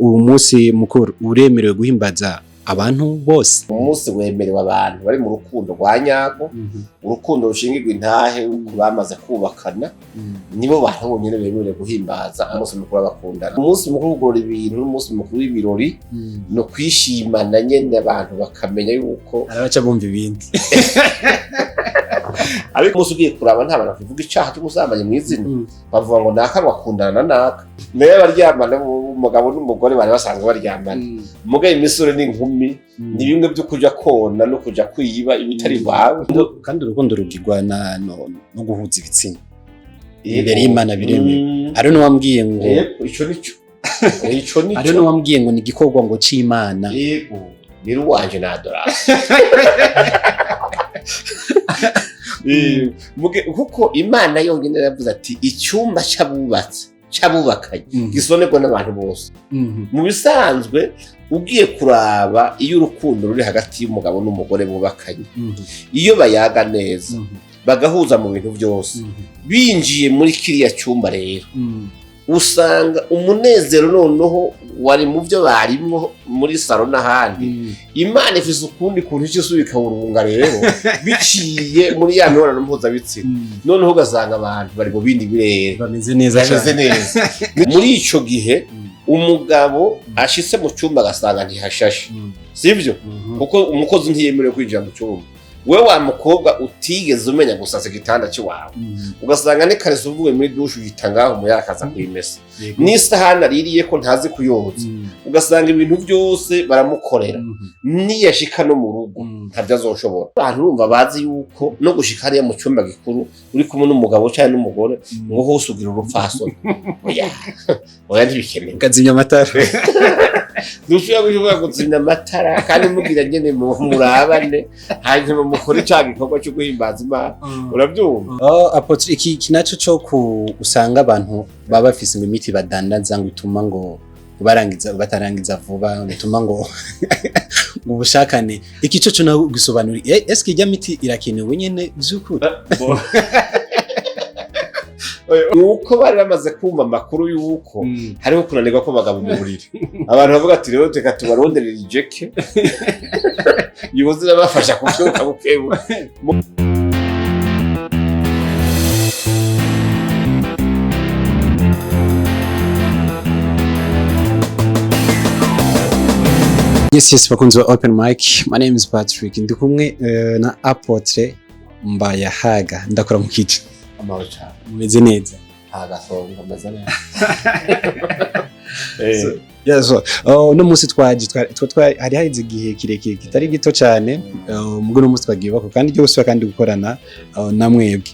Uwo munsi mukuru uremerewe guhimbaza abantu bose? Umunsi wemerewe abantu bari mu rukundo rwa nyarwo, urukundo rushingirwa intahe ku bamaze kubakana. Nibo bantu bonyene bemerewe guhimbaza umunsi mukuru w'abakundana. Umunsi mukuru w'ugorora ibintu n'umunsi mukuru w'ibirori no kwishimana nyene, abantu bakamenya yuko Arabaca bumva ibindi. Ariko umunsi ugiye kuraba, nta bantu bakivuga icaha c'ubusambanyi mw'izina. Bavuga ngo naka ngo akundana na naka, nayo baryamana. Umugabo n'umugore bari basanzwe baryamana, mugaye imisore n'inkumi ni bimwe byo kuja kona no kuja kwiba ibitari iwawe. Kandi urukundo rugirwa no guhuza ibitsina imbere y'Imana biremewe. Hari n'uwambwiye ngo Yego, ico nico, ico nico. Hari n'uwambwiye ngo ni igikorwa ngo c'Imana. Yego, rero wanje na adoration. Kuko Imana yonyine yaravuze ati icyumba c'abubatse, c'abubakanye, gisonerwa n'abantu bose. Mu bisanzwe ugiye kuraba, iyo urukundo ruri hagati y'umugabo n'umugore bubakanye, iyo bayaga neza, bagahuza mu bintu byose, binjiye muri kiriya cyumba rero usanga umunezero noneho wari mu byo barimwo muri salo n'ahandi. Imana ifise ukundi kuntu icyo isubika ikawurunga rero biciye muri ya mibonano mpuzabitsina, noneho ugasanga abantu bari mu bindi birere. Bameze neza. Bameze Cyane. neza. Muri ico gihe umugabo ashitse mu cyumba agasanga ntihashashe, sivyo? Kuko umukozi ntiyemerewe kwinjira mu cyumba. Wewe wa mukobwa utigeze umenya gusasa igitanda cy'iwawe, ugasanga n'ikariso uvuye muri douche uyita ngaho, umuyakaza kuyimesa, n'isahani aririye ko ntazi kuyoza, ugasanga ibintu byose baramukorera, niyashika no mu rugo ntabyo azoshobora. Abantu urumva bazi yuko no gushika hariya mu cyumba gikuru uri kumwe n'umugabo cyangwa n'umugore ngo hose ugira urupfasoni, oya oya, ntibikenewe. Ukazimya amatara. Ntushobora gushobora kuzimya amatara kandi mugira nyene murabane, hanyuma mukore ca gikorwa cyo guhimbaza Imana, urabyumva? Oh, apôtre, iki naco co ku usanga abantu baba bafise ngo imiti badandaza ngo ituma ngo barangiza, batarangiza vuba, ngo ituma ngo ubushakane, iki co nawe gusobanura, eske ijya miti irakenewe nyene vy'ukuri? Nuko bari bamaze kumva amakuru y'uko hariho kunanirwa kw'abagabo mu buriri, abantu bavuga ati rero reka tubaronderere ijeke yoza irabafasha kuvyuka bukebuke. Yes, bakunzi ba Open Mic, my name is Patrick, ndi kumwe na Apôtre Mbayahaga. Ndakora mu kice. Amahoro cane. Mumeze neza? Nta gasongo, ameze neza. Yeah, so, oh, uno munsi twaje hari haheze igihe kirekire kitari gito cyane, mugo uno munsi twagiye bako kandi ryo gusubira kandi gukorana na mwebwe.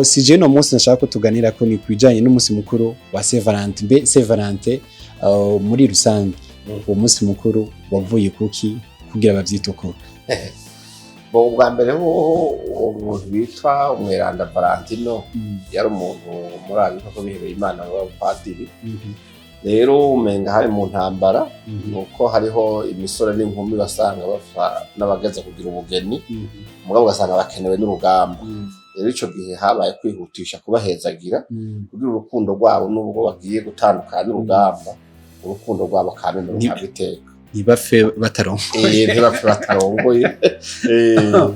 Si je no munsi nashaka ko tuganira ko ni kwijanye n'umunsi mukuru wa Saint Valentin. Mbe Saint Valentin muri rusange, uwo munsi mukuru wavuye kuki kugira bavyite uko? Bo, ubwa mbere hoho uwo muntu bitwa umweranda Valentino yari umuntu muri abitwa ko bihebeye Imana, w'abapadiri. Rero umenga hari mu ntambara, nuko hariho imisore n'inkumi basanga bapfa n'abageze kugira ubugeni, mugabo ugasanga bakenewe n'urugamba. Rero ico gihe habaye kwihutisha kubahezagira kugira urukundo rwabo, nubwo bagiye gutandukana n'urugamba, urukundo rwabo kameme ruhabwa iteka. Ntibapfe bataronka. Ntibapfe batarongoye. Yego,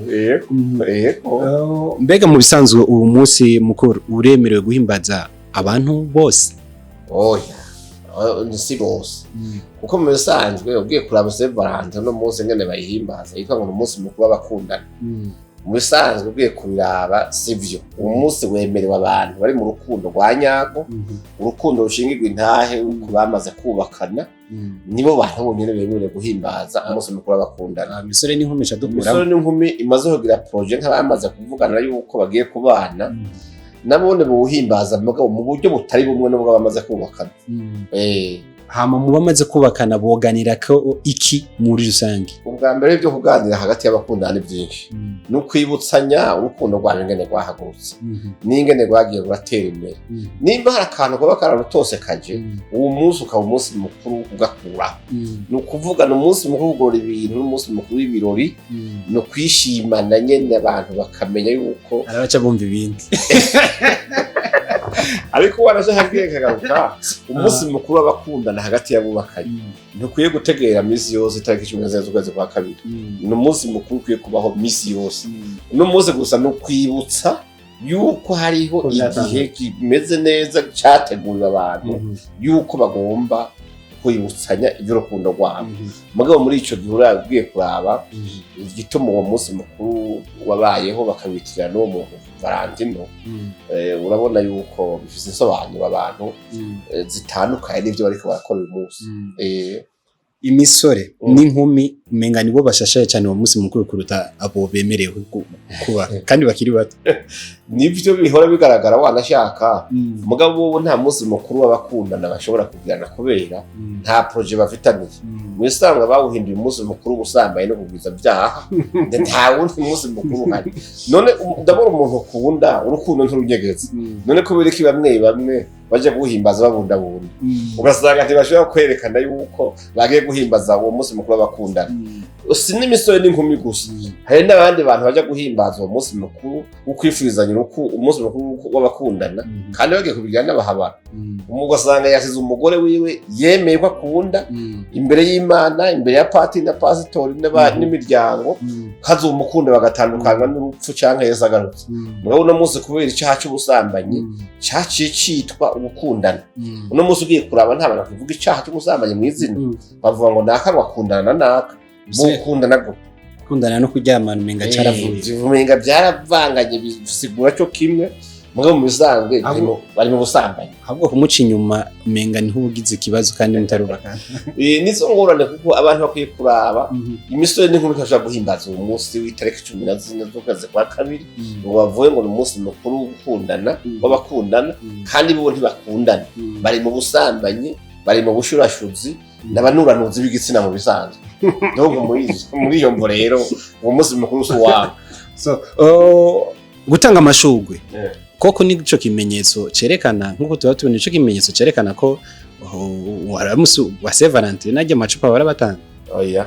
yego. Mbega mu bisanzwe uwo munsi mukuru uremerewe guhimbaza abantu bose? Oya, si bose, kuko mu bisanzwe ugiye kuraba Saint Valentin no munsi ngene bayihimbaza yitwa ngo ni umunsi mukuru w'abakundana, mu bisanzwe ugiye kubiraba sivyo. Uwo munsi wemerewe abantu bari mu rukundo rwa nyarwo, urukundo rushingirwa intahe ku bamaze kubakana. Nibo bantu bonyene bemerewe guhimbaza umunsi mukuru w'abakundana. Imisore n'inkumi Imisore dukuramo. n'inkumi imaze kugira projet, nk'abamaze kuvugana yuko bagiye kubana, nabone buwuhimbaza mugabo mu buryo butari bumwe n'ubwo bamaze kubakana. Hama mu bamaze kubakana boganira ko iki muri rusange? Ubwa mbere byo kuganira hagati y'abakundana ni byinshi, ni ukwibutsanya urukundo rwabo ingene rwahagurutse n'ingene rwagiye ruratera imbere. Nimba hari akantu kuba kararutosekaje, uwo munsi ukaba umunsi mukuru ugakuraho. Ni ukuvuga ni umunsi mukuru w'ugorora ibintu n'umunsi mukuru w'ibirori no kwishimana nyene, abantu bakamenya yuko Arabaca bumva ibindi. Ariko wanashaka ngiye kagaruka, umunsi mukuru w'abakundana hagati y'abubakanye ntukwiye gutegera misi yose itariki 14 z'ukwezi kwa kabiri. Ni umunsi mukuru ukwiye kubaho misi yose. Uno munsi gusa ni ukwibutsa yuko hariho Ko igihe kimeze neza cyateguriwe abantu, yuko bagomba kwibutsanya iby'urukundo rwabo. Mugabo muri ico gihe uragiye kuraba igituma uwo munsi mukuru wabayeho, bakawitirira n'uwo muntu Valentino, urabona yuko bifise insobanuro abantu zitandukanye n'ivyo bariko barakora uyu munsi. Imisore n'inkumi umenga nibo bashashaye cyane uwo munsi mukuru kuruta abo bemerewe kuba kandi bakiri bato. Nivyo bihora bigaragara wanashaka, mugabo bo nta munsi mukuru w'abakundana bashobora kugirana kubera nta projet bafitaniye. Mu isanga bawuhinduye umunsi mukuru w'ubusambanyi no kugwiza byaha, nta wundi munsi mukuru uhari. None ndabona umuntu ukunda, urukundo ntirunyegeze. None kubera iki bamwe bamwe baje guhimbaza babundabunda, ugasanga ntibashobora kwerekana yuko bagiye guhimbaza uwo munsi mukuru w'abakundana? Si n'imisore n'inkumi gusa, hari n'abandi bantu baja guhimbaza uwo munsi mukuru wo kwifurizanya umunsi mukuru w'abakundana, kandi bagiye kubigira n'abahabara. Ugasanga yasize umugore wiwe yemeye ko akunda imbere y'Imana, imbere ya patiri na pasitori n'imiryango, kazomukunda bagatandukanywa n'urupfu canke Yesu agarutse. Mugabo uno munsi kubera icaha c'ubusambanyi caciye citwa ugukundana, uno munsi ugiye kuraba nta bantu bakivuga icaha c'ubusambanyi mw'izina, bavuga ngo naka ngo akundana na naka. Bukundana gute? Gukundana no kuryamana umenga caravuye. Umenga byaravanganye, bisigura cyo kimwe, mugabo mu bisanzwe bari mu busambanyi. Ahubwo kumuca inyuma umenga niho ugize ikibazo kandi mutarubaka. Nizo ngorane, kuko abantu bakwiye kuraba imisore n'inkumi ntibashobora guhimbaza uwo munsi w'itariki 14 z'ukwezi kwa kabiri ngo bavuge ngo ni umunsi mukuru wo gukundana w'abakundana, kandi bo ntibakundana, bari mu busambanyi, bari mu bushurashuzi n'abanuranuzi b'igitsina mu bisanzwe. Donc muri iyo mvo rero uwo munsi mukuru si uwabo. So, gutanga amashugwe koko nico kimenyetso cerekana, nkuko tuba tubona, ico kimenyetso cerekana ko waramusi wa Saint Valentin najya amacupa barabatanga? Oya,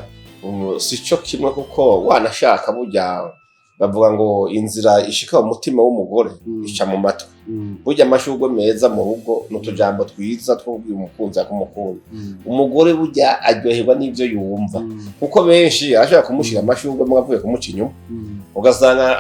si cyo kimwe, kuko wanashaka burya bavuga ngo inzira ishika mu mutima w'umugore ica mu matwi. Burya amashurwe meza mu rugo n'utujambo twiza two kubwira umukunzi akumukunda, umugore burya aryoherwa n'ivyo yumva, kuko benshi arashobora kumushira amashurwe muga avuye kumuca inyuma, ugasanga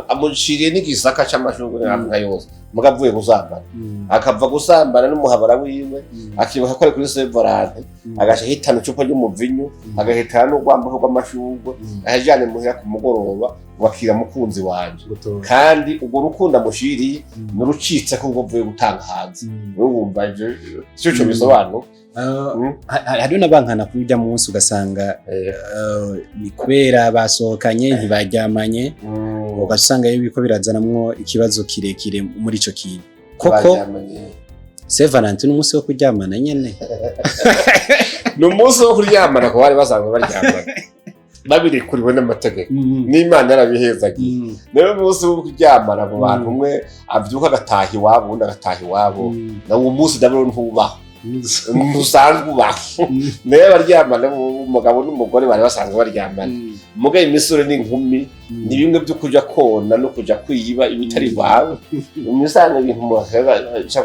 amushiriye n'igisaka c'amashurwe nka yose, muga avuye gusambana, akava gusambana n'umuhabara wiwe, akibuka ko ari kuri Saint Valentin, agaca ahitana icupa ry'umuvinyu, agahitana n'urwambaho rw'amashurwe, ahajyane muhira ku mugoroba wakira mukunzi wanje, kandi urwo rukundo amushiriye nurucitse ko ubwo mvuye gutanga hanze. Wowe wumva ivyo icyo bisobanura? Hariho n'abankana kuri urya munsi, ugasanga ni kubera basohokanye ntibaryamanye, ugasanga yuko birazanamwo ikibazo kirekire muri ico kintu. Koko Baryamanye. Saint Valentin ni umunsi wo kuryamana nyene? Ni umunsi wo kuryamana ku bari basanzwe baryamana babirekuriwe n'amategeko n'Imana yarabihezagiye. Niyo munsi wo kuryamana mu bantu, umwe avyuka agataha iwabo, uwundi agataha iwabo. Na uwo munsi ndabona ntubaho, ntusanzwe ubaho. Nayo abaryamana, umugabo n'umugore bari basanzwe baryamana. Mugabo imisore n'inkumi ni bimwe byo kuja kona no kuja kwiba ibitari iwawe. Umusanga ibintu umuntu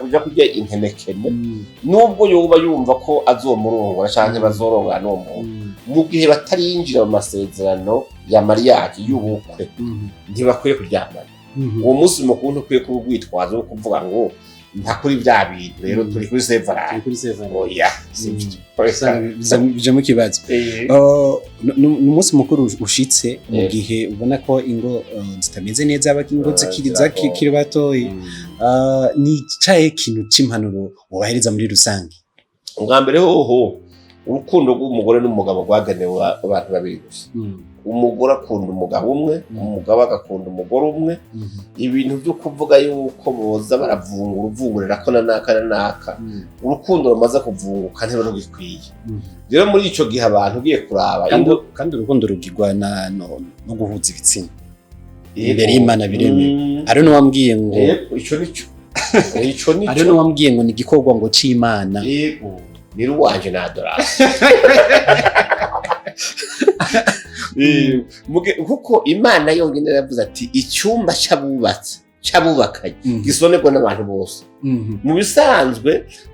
kuja kurya inkenekene, nubwo yoba yumva ko azomurongora canke bazorongora n'uwo muntu, mu gihe batarinjira mu masezerano ya mariage, y'ubukwe, ntibakwiye kuryamana. Uwo munsi mukuru ntukwiye kuba urwitwazo wo kuvuga ngo nta kuri bya bintu rero turi kuri Saint Valentin. Kuri Saint Valentin. Oya, sibyo. Bijamo ikibazo. Ni umunsi mukuru ushitse mu gihe ubona ko ingo zitameze neza, ingo zikiri ziragoye. Zakiri batoyi. Ni icahe kintu c'impanuro wobahereza muri rusange? Ubwa mbere hoho, urukundo rw'umugore n'umugabo rwagenewe abantu babiri gusa. Umugore akunda umugabo umwe, umugabo agakunda umugore umwe. Ibintu byo kuvuga yuko boza baravungura uvungurira ko na naka na naka, urukundo rumaze kuvunguka ntiruba rugikwiye. Rero muri ico gihe abantu ugiye kuraba Kandi urukundo rugirwa no guhuza ibitsina imbere y'Imana biremewe. Hariho n'uwambwiye ngo Yego, ico nico, ico nico. Hariho n'uwambwiye ngo ni igikorwa ngo c'Imana. Yego, ni ruwanje na adoration. Kuko Imana yonyine yaravuze ati icyumba c'abubatse c'abubakanye gisonerwa n'abantu bose. Mu bisanzwe,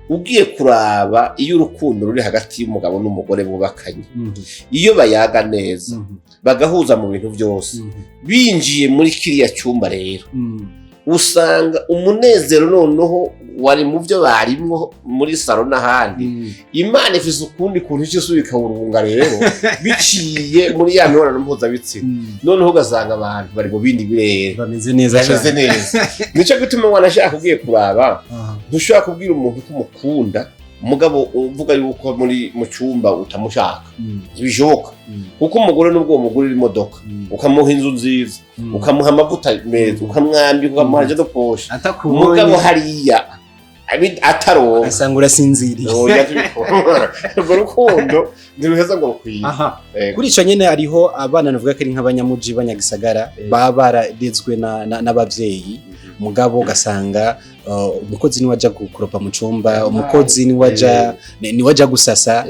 ugiye kuraba, iyo urukundo ruri hagati y'umugabo n'umugore bubakanye, iyo bayaga neza, bagahuza mu bintu byose, binjiye muri kiriya cyumba rero, usanga umunezero noneho wari mu byo barimwo muri salon n'ahandi, Imana ifise ukundi kuntu icyo isubika ikawurunga rero biciye muri ya mibonano mpuzabitsina, noneho ugasanga abantu bari mu bindi birere. Bameze neza. Bameze cyane. neza. Nico gituma wanashaka, ugiye kuraba, ntushobora kubwira umuntu ko umukunda, mugabo uvuga yuko muri mu cyumba utamushaka. Ntibishoboka, kuko umugore, nubwo umugurira imodoka, ukamuha inzu nziza, ukamuha amavuta meza, ukamwambika, ukamuha argent de poche, atakubonye, mugabo hariya ataronka, asanga urasinziriye. Oya, ntibikora. Urwo rukundo ntiruheza ngo rukwiye. Aha. Kuri ico nyene, hariho abana navuga ko ari nk'abanyamuji, banyagisagara, baba bararezwe n'abavyeyi, mugabo ugasanga umukozi niwe aja gukoropa mu cumba, umukozi niwe aja gusasa.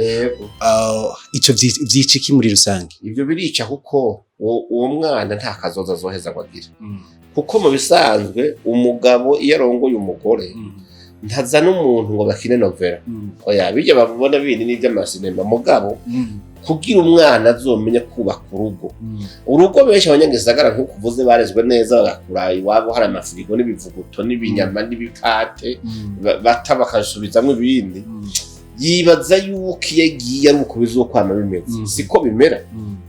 Ico vyica iki muri rusange? Ibyo birica, kuko uwo mwana nta kazoza azoheza ngo agire, kuko mu bisanzwe umugabo iyo arongoye umugore ntazana umuntu ngo bakine novela. Oya, bijya babona bindi n'iby'amasinema. Mugabo kugira umwana azomenya kubaka urugo, urugo benshi abanyagisagara nk'uko uvuze barezwe neza, bagakura iwabo hari amafirigo n'ibivuguto n'ibinyama n'ibikate, bata bakasubizamwo ibindi, yibaza yuko iyo agiye ari uko bizokwama bimeze. Siko bimera.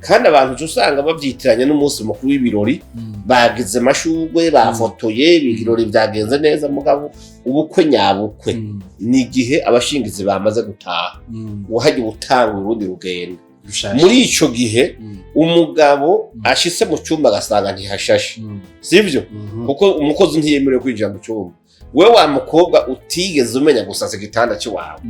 Kandi abantu uca usanga babyitiranya n'umunsi mukuru w'ibirori, bagize amashurwe, bafotoye, ibirori byagenze neza. Mugabo ubukwe nyabukwe ni igihe abashingizi bamaze gutaha, wahajya utanga urundi rugendo. Muri ico gihe umugabo ashitse mu cyumba agasanga ntihashashe, sivyo? Kuko umukozi ntiyemerewe kwinjira mu cyumba. We wa mukobwa utigeze umenya gusasa igitanda cy'iwawe,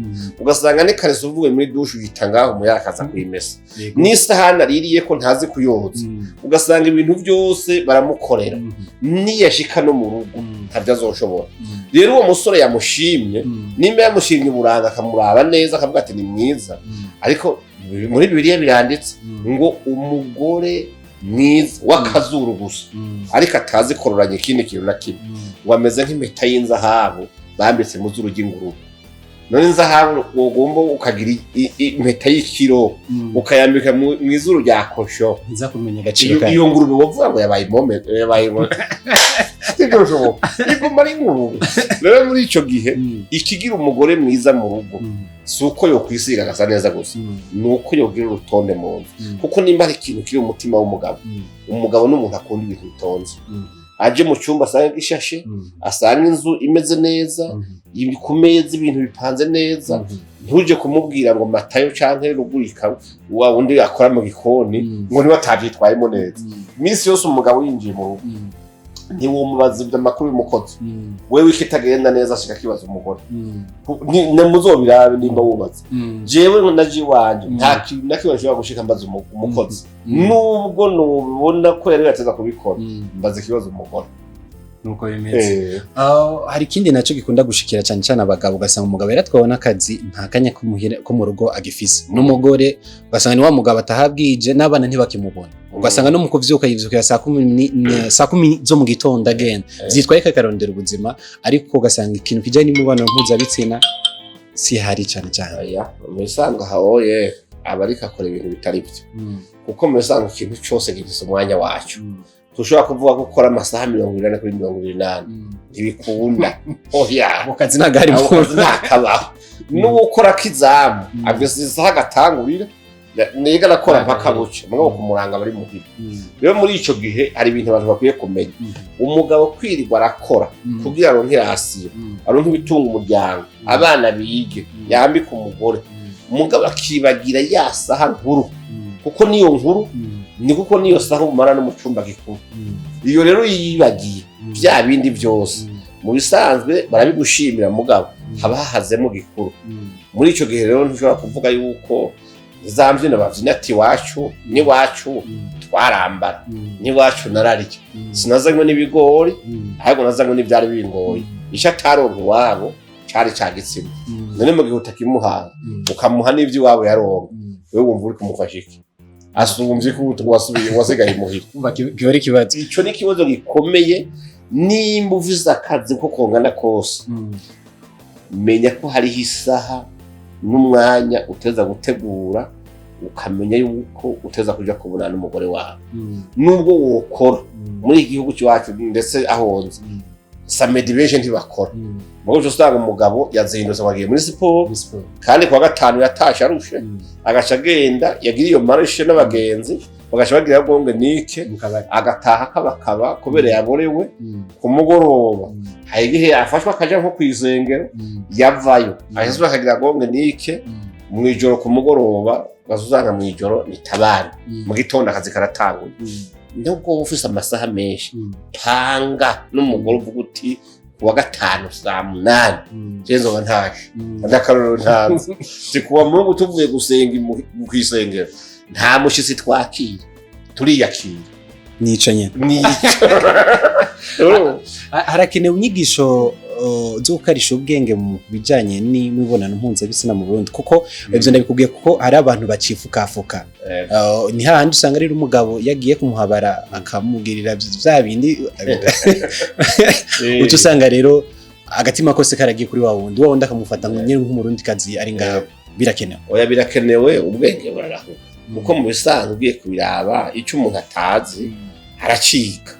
ugasanga n'ikariso uvuye muri douche uyita ngaho, umuyakaza kuyimesa, n'isahani aririye ko ntazi kuyoza, ugasanga ibintu byose baramukorera, niyashika no mu rugo ntabyo azoshobora. Rero uwo musore yamushimye, nimba yamushimye uburanga, akamuraba neza, akavuga ati ni mwiza, ariko muri Bibiliya biranditse ngo umugore mwiza w'akazuru gusa, ariko atazi kororanya ikindi kintu na kimwe, ngo ameze nk'impeta y'inzahabu bambitse mu zuru ry'ingurube. None inzahabu wogomba ukagira impeta y'ikiro, ukayambika mu izuru rya kosho, ntiza kumenya agaciro iyo kayo. Iyo ngurube wovuga ngo yabaye mome, yabaye mome, ntibishoboka, iguma ari ingurube. Rero muri ico gihe, ikigira umugore mwiza mu rugo si uko yokwisiga agasa neza gusa, ni uko yogira urutonde mu nzu, kuko nimba hari ikintu kiri mu mutima w'umugabo, umugabo ni umuntu akunda ibintu bitonze. Aje mu cyumba asanga gishashe, asanga inzu imeze neza, ku meza ibintu bipanze neza. Ntuje kumubwira ngo Matayo canke Rugurika, wa wundi akora mu gikoni, ngo niba atavyitwayemo neza. Iminsi yose umugabo yinjiye mu rugo, ntiwomubaza ibyo amakuru y'umukozi. Wewe ikitagenda neza ashika akibaza umugore. Muzobirabe nimba wubatse. Jewe naje iwanje, nta kintu na kimwe nshobora gushika mbaza umukozi, nubwo nubona ko yari yateza kubikora, mbaza ikibazo umugore. Nuko bimeze. Hari ikindi nacyo gikunda gushikira cyane cyane abagabo, ugasanga umugabo yaratwawe n'akazi, nta kanya ko mu rugo agifise n'umugore, ugasanga ni wa mugabo atahabwije n'abana ntibakimubona, ugasanga no mu kuvyuka yivyukira 10:00 zo mu gitondo agenda vyitwaye ko akarondera ubuzima, ariko ugasanga ikintu kijanye n'imibonano mpuzabitsina si hari cyane cyane. Oya, mu bisanzwe hawoye aba ariko akora ibintu bitari byo, kuko mu bisanzwe ikintu cyose gifise umwanya wacyo. Tushobora kuvuga ko ukora amasaha 40/24, ntibikunda, oya. Ako kazi ntabwo ari Ako kazi ntakabaho. N'uwukora k'izamu afise isaha agatangurira, niga arakora mpaka buca, mugabo kumuranga bari muhira. Rero muri ico gihe hari ibintu abantu bakwiye kumenya. Umugabo kwirirwa arakora kugira aronke ration, aronke ibitunga umuryango, abana bige, yambike umugore, umugabo akibagira ya saha nkuru, kuko niyo nkuru ni kuko niyo saha umara no mu cyumba gikuru. Iyo rero yibagiye bya bindi byose, mu bisanzwe barabigushimira, mugabo haba hahazemo gikuru. Muri ico gihe rero ntushobora kuvuga yuko za mbyino babyina ati iwacu n'iwacu twarambara, n'iwacu nararya, sinazanywe n'ibigori, ahubwo nazanywe n'ibyari bingoye. Icyo ataronka iwabo cari ca gitsina. None mu gihe utakimuhaye, ukamuha n'ibyo iwabo yaronka, wewe wumva uri kumufasha iki asumvye ko wasubiye wasigaye imuhira? Umva, kiba ari ikibazo. Ico ni ikibazo gikomeye. Nimba uvuze akazi ko kongana kose, menya ko hariho isaha n'umwanya uteza gutegura, ukamenya yuko uteza kuja kubonana n'umugore wawe, nubwo wokora muri iki gihugu cyacu. Ndetse ahonze samedi benshi ntibakora, mugo usanga umugabo yazindutse ngo agiye muri siporo, kandi kuwa gatanu yatashe arushe, agaca agenda yagira iyo marche n'abagenzi, bagaca bagira gonge nike, agataha akabakaba kubera yaborewe. Ku mugoroba hari igihe afashwa akaja nko kw'isengero, yavayo ahise akagira gonge nike mw'ijoro. Ku mugoroba usanga mw'ijoro nitabane, mu gitondo akazi karatanguye. Nubwo wowe ufise amasaha menshi, panga n'umugore, uvuga uti: "Kuwa gatanu saa 8 je nzoba ntashe." Ndakarorero ntanze si kuwa Mungu, tuvuye gusenga kw'isengero, nta mushitsi twakira, turiyakira. Nica nyene. Nico. Harakenewe inyigisho zo gukarisha ubwenge mu bijanye n'imibonano mpuzabitsina mu Burundi, kuko ivyo ndabikubwiye kuko hari abantu bacifukafuka. Ni hahandi usanga rero umugabo yagiye kumuhabara akamugirira vya bindi, uca usanga rero agatima kose karagiye kuri wa wundi, wa wundi akamufata nyine nk'umurundi kazi ari ngaho. Birakenewe. Oya, birakenewe. Ubwenge burarahuka, kuko mu bisanzwe ugiye kubiraba, icyo umuntu atazi aracika.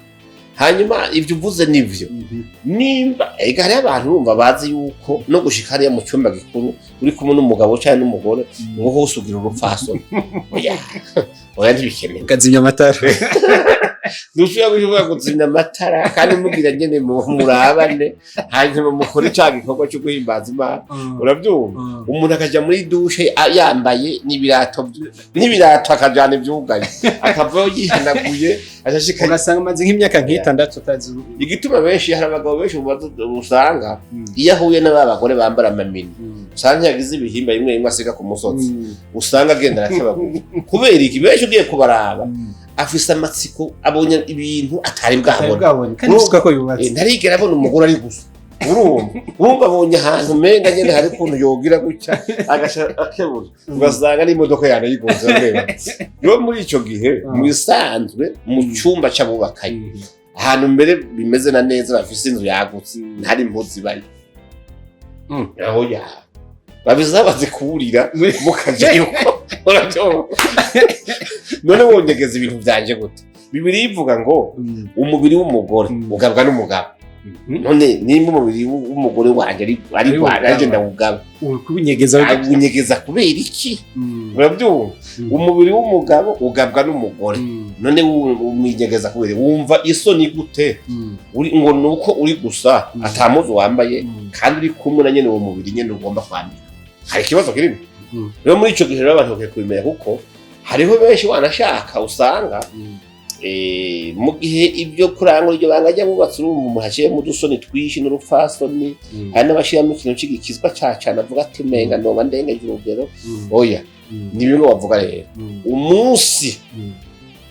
Hanyuma ibyo uvuze nivyo. Nimba ega hariho abantu urumva bazi yuko no gushika hariya mu cyumba gikuru uri kumwe n'umugabo cyangwa n'umugore ngo hose ugira urupfasoni, oya oya, ntibikenewe. Ukazimya amatara. Ntushobora gushobora kuzimya amatara kandi mugira nyene murabane, hanyuma mukore ca gikorwa cyo guhimbaza Imana. Urabyumva, umuntu akaja muri douche yambaye n'ibirato n'ibirato, akajana ivyugaye, akavayo yihanaguye, ashashikaye. Ugasanga amaze nk'imyaka nk'itandatu utazi. Igituma benshi, hari abagabo benshi usanga iyo ahuye n'aba bagore bambara amamini, usanga yagize ibihimba bimwe bimwe asiga ku musozi, usanga agenda arakebagura. Kubera iki? Benshi ugiye kubaraba, afise amatsiko, abonye ibintu atari bwabona. Bwabonye kandi biswa ko yubatse. Ntarigera abona umugore ari gusa. Urumva abonye ahantu umenga nyene hari ukuntu yogira gutya agaca akebura, ugasanga n'imodoka yanayigonze. Areba rero muri ico gihe, mu bisanzwe mu cyumba c'abubakanye, ahantu mbere bimeze na neza, bafise inzu yagutse, ntari impuzu ibayo. Aho ya babiza bazikurira mukajayo, urabyumva? None wonyegeza ibintu vyanje gute? Bibiliya ivuga ngo umubiri w'umugore ugabwa n'umugabo. None nimba umubiri w'umugore wanje ari Ari wanje wugaba. Ndawugaba. Uri kubinyegeza? Awunyegeza kubera iki? Urabyumva, umubiri w'umugabo ugabwa n'umugore. None umwinyegeza kubera wumva isoni gute? Uri ngo nuko uri gusa ata muzu wambaye, kandi uri kumwe na nyene uwo mubiri nyene ugomba kwambika, hari ikibazo kirimo. Rero muri ico gihe rero abantu bakwiye kubimenya, kuko hariho benshi wanashaka usanga mu gihe ibyo kurangura iryo banga ry'abubatsi, urumva umuntu haciyemo udusoni twinshi n'urupfasoni. Hari n'abashiramo ikintu c'igikizwa ca cane, avuga ati: "Menga noba ndengeje urugero." Oya, ni bimwe bavuga rero, umunsi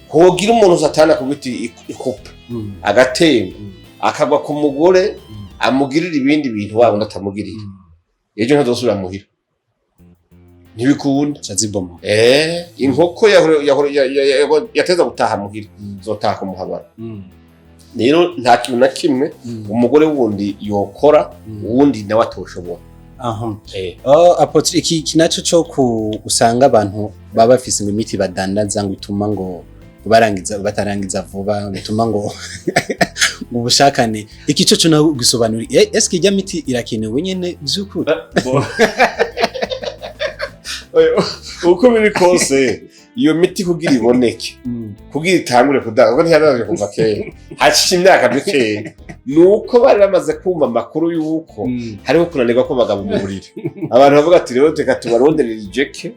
hogira umuntu satani akubita ikupe agatemba akagwa ku mugore, amugirira ibindi bintu wabona atamugirira, ejo ntazosubira muhira, ntibikunda. Ziboma. Inkoko yateza gutaha muhira zotaha kumuhabara. Rero nta kintu na kimwe umugore wundi yokora uwundi nawe atoshobora. Aha. Oh, apôtre, iki naco co ku usanga abantu baba bafise ngo imiti badandaza ngo ituma ngo barangiza batarangiza vuba, bituma ngo ubushakane, iki co nawe gusobanura, eske ijya miti irakenewe nyene vy'ukuri? Uko biri kose, iyo miti kugira iboneke, kugira itangure kudandaza, kuko ntiyadandajwe kuva kera, haciye imyaka mikeya, ni uko bari bamaze kumva amakuru y'uko hariho kunanirwa kw'abagabo mu buriri. Abantu bavuga ati: "Rero reka tubaronderere ijeke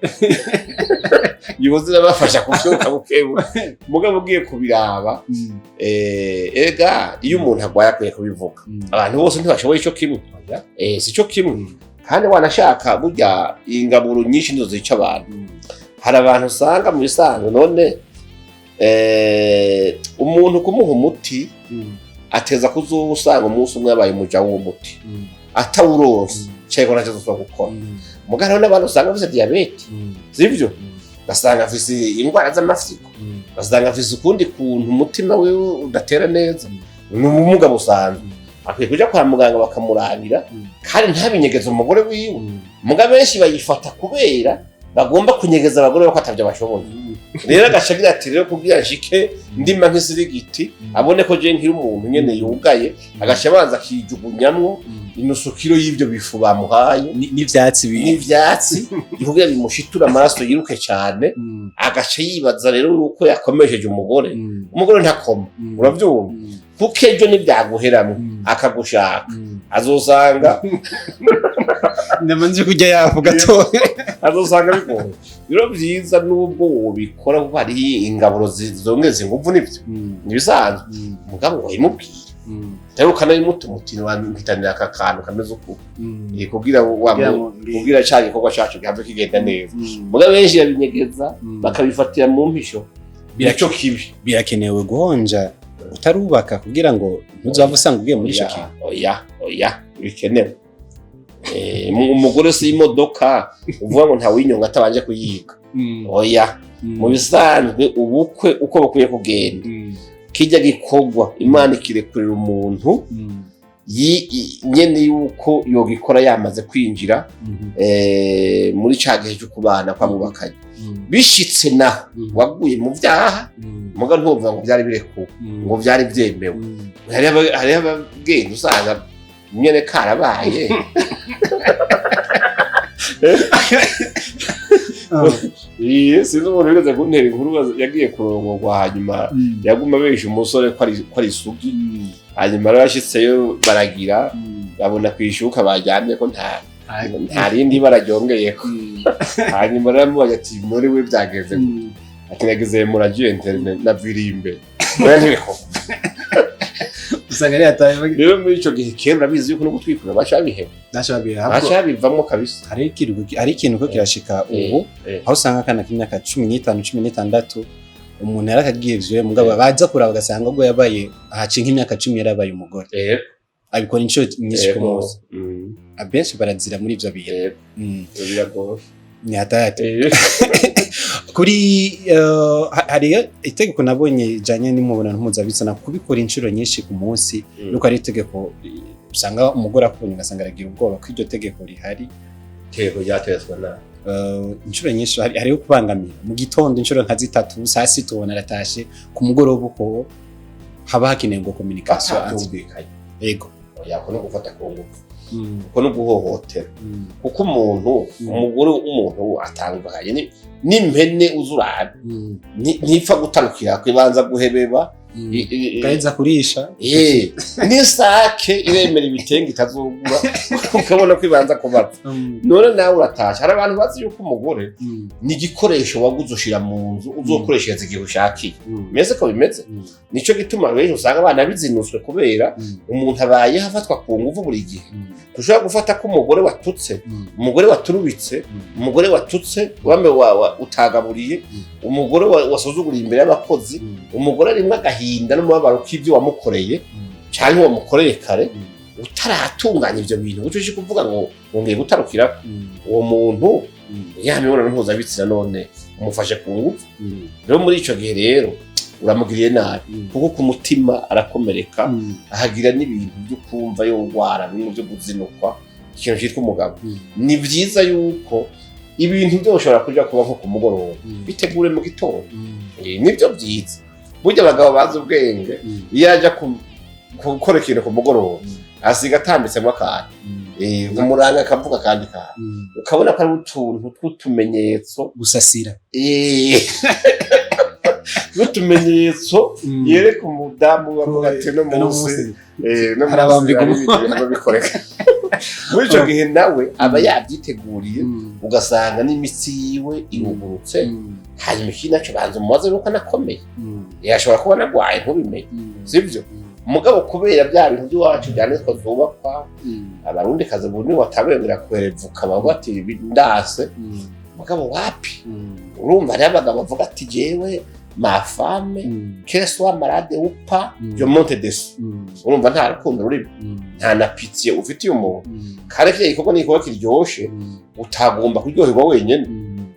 yoza irabafasha kuvyuka bukebuke." Mugabo ugiye kubiraba, erega iyo umuntu agwaye akwiye kubivuga. Abantu bose ntibashoboye ico kimwe, si cyo kimwe. Kandi wanashaka burya ingaburo nyinshi nizo zica abantu. Hari abantu usanga mu bisanzwe, none umuntu kumuha umuti ateza kuzoba usanga umunsi umwe yabaye umuja w'uwo muti, atawuronse cyangwa ntacyo azosubira gukora. Mugabo hariho n'abantu usanga bafise diyabete, sivyo? Ugasanga afise indwara z'amafyigo, ugasanga afise ukundi kuntu umutima wiwe udatera neza. Ni ubumuga busanzwe, akwiye kuja kwa muganga bakamurabira, kandi ntabinyegeze umugore wiwe. Muga benshi bayifata kubera bagomba kunyegeza abagore ko atavyo bashoboye. Rero agaca agira ati: "Rero kugira nshike ndima nk'isirigiti, abone ko je nkiri umuntu nyene yugaye." Agaca abanza akijugunyamwo inusu kiro y'ivyo bifu bamuhaye n'ivyatsi n'ivyatsi kugira bimushiture amaraso yiruke cane. Agaca yibaza rero yuko yakomesheje umugore. Umugore ntakoma, uravyumva? Kuko ejo nivyaguheramwo akagushaka, azosanga Ndamanze kurya yafu gato. Azosanga bigoye. Rero vyiza nubwo wobikora, kuko hariho ingaburo zongeza inguvu, nivyo nibisanzwe, mugabo wayimubwira rero ukanabimutuma uti: "Mpitanira aka kantu kameze uku kugira kugira ca gikorwa cacu gihave kigenda neza." Mugabo benshi babinyegeza, bakabifatira mu mpisho. Nico kibi. Birakenewe guhonja utarubaka kugira ngo ntuzave usanga ugiye muri ico kintu? Oya, oya, bikenewe. Umugore si imodoka uvuga ngo ntawinyonga atabanje kuyiga. Oya, mu bisanzwe ubukwe uko bukwiye kugenda, kijya gikorwa Imana ikirekurira umuntu nyene yuko yogikora yamaze kwinjira muri ca gihe cyo kubana kw'abubakanye. Bishitse naho waguye mu vyaha, muga ntuvuga ngo vyari birekuwe, ngo vyari vyemewe. Hariho abagenda usanga nyene karabaye. Sinzi umuntu wigeze kuntera inkuru, yagiye kurongorwa, hanyuma yaguma abesha umusore ko ari isugi. Hanyuma rero ashitseyo baragira, babona kwishuka bajyanye ko nta rindi bara ryongeyeko. Hanyuma rero amubaza ati: "Muri we byagenze gute?" Ati: "Nagize muragiye internet naviriye imbere." Oya, ntibikora. Usanga ari yataye. Rero muri ico gihe kera urabizi yuko no gutwikura baca babiheba, baca babivamwo kabisa. Hari ikintu ko kirashika ubu, aho usanga akana k'imyaka 15, 16, umuntu yarakagiye vyo, mugabo baza kuraba bagasanga ubwo yabaye ahaciye nk'imyaka 10 yarabaye umugore, abikora inshuro nyinshi ku munsi. Abenshi barazira muri ivyo bintu. Biragoye. Ni hatari. Kuri hari itegeko nabonye rijanye n'imibonano mpuzabitsina, kubikora inshuro nyinshi ku munsi, nuko ari itegeko usanga umugore akubonye ugasanga aragira ubwoba ko iryo tegeko rihari. Itegeko ryategetswe nabi. Inshuro nyinshi hariho kubangamira mu gitondo inshuro nka zitatu, saa sita ubona aratashe, ku mugoroba uko haba hakenewe ngo communication. Batabyumvikanye. Yego. Oya, ko no gufata ku ngufu, uko no guhohotera, kuko umuntu, umugore w'umuntu atandukanye n'impene uzurabe, ntipfa gutarukira kwibanza guhebeba. Gaheza kurisha. N'isake iremera ibitenge itazogura, ukabona ko ibanza kubaza. None nawe uratasha. Hari abantu bazi yuko umugore ni igikoresho waguze ushira mu nzu, uzokoreshereza igihe ushakiye. Meze ko bimeze. Nico gituma benshi usanga abana bizinutswe, kubera umuntu abayeho afatwa ku nguvu buri gihe. Tushobora gufata ko umugore watutse, umugore waturubitse, umugore watutse wambe utagaburiye, umugore wasuzuguriye imbere y'abakozi, umugore arimwo agahinda n'umubabaro k'ibyo wamukoreye canke wamukoreye kare. Utaratunganya ivyo bintu, uco ushika kuvuga ngo wongeye gutarukira uwo muntu ya mibonano mpuzabitsina, none umufashe ku ngufu. Rero muri ico gihe rero uramugiriye nabi, kuko ku mutima arakomereka, ahagira n'ibintu byo kumva yogwara, bimwe byo guzinukwa ikintu cyitwa umugabo. Ni byiza yuko ibintu byose ushobora kuja kuba nko ku mugoroba, bitegure mu gitondo. Nibyo byiza. Burya abagabo bazi ubwenge, iyo aja gukora ikintu ku mugoroba, asiga atambitsemo akantu, umuranga akavuga akandi kantu, ukabona ko ari utuntu tw'utumenyetso. Gusasira. N'utumenyetso yereka umudamu, avuga ati: "No munsi no munsi Harabambika hari ibintu bikoreka." Muri ico gihe nawe aba yabyiteguriye, ugasanga n'imitsi yiwe irugurutse. Hanyuma ikindi naco, banza umubaze nuko anakomeye. Yashobora kuba anagwaye ntubimenye, sivyo? Mugabo kubera bya bintu by'iwacu byanditswe zubakwa, abarundi kazi ubu niwe watabengera kuherevuka, bavuga ati: "Ndase." Mugabo wapi, urumva hariho abagabo bavuga ati: "Jewe ma femme, qu'elle soit malade ou pas, je monte dessus." Urumva nta rukundo rurimo, nta na pitié ufitiye umuntu. Kandi kiriya gikorwa ni igikorwa kiryoshe, utagomba kuryoherwa wenyine.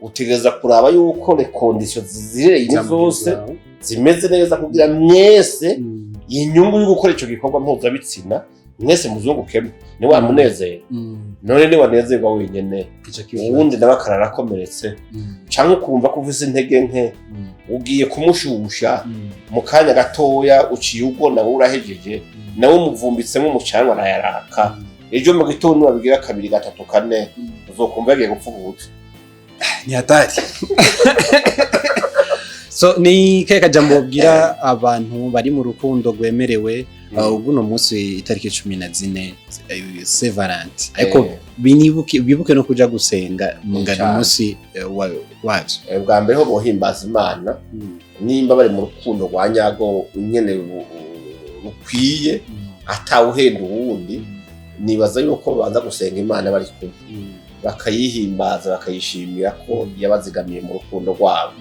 Utegereza kuraba yuko les conditions zireye zose zimeze neza kugira mwese. Inyungu yo gukora ico gikorwa mpuzabitsina mwese muzungukemo ni wa munezero. None niwanezerwa wenyene, uwundi nawe akarara akomeretse, canke ukumva ko ufise intege nke, ugiye kumushusha mu kanya gatoya, uciye ugona, wowe urahejeje, nawe umuvumbitsemo umucanwa arayaraka. Ejo mu gitondo wabigira kabiri, gatatu, kane, uzokumva yagiye gupfa ubuze. Ni hatari. So ni kahe kajambo wobwira abantu bari mu rukundo rwemerewe uguno munsi, itariki 14, Saint Valentin, ariko binibuke, bibuke no kuja gusenga mu ngano umunsi wavyo? Bwa mbere ho bohimbaza Imana nimba bari mu rukundo rwa nyago nyene rukwiye, atawuhenda uwundi. Nibaza yuko babanza gusenga Imana bari kumwe, bakayihimbaza, bakayishimira ko yabazigamiye mu rukundo rwabo.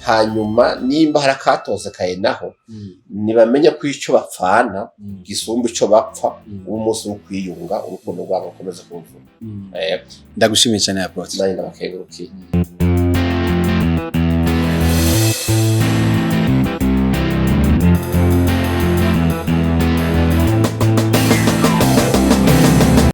Hanyuma nimba hari akatosekaye naho, nibamenye ko icyo bapfana gisumba ico bapfa. Uwo munsi wo kwiyunga, urukundo rwabo rukomeza kuvuga. Ndagushimiye cyane, apôtre. Nanjye ndabakengurukiye.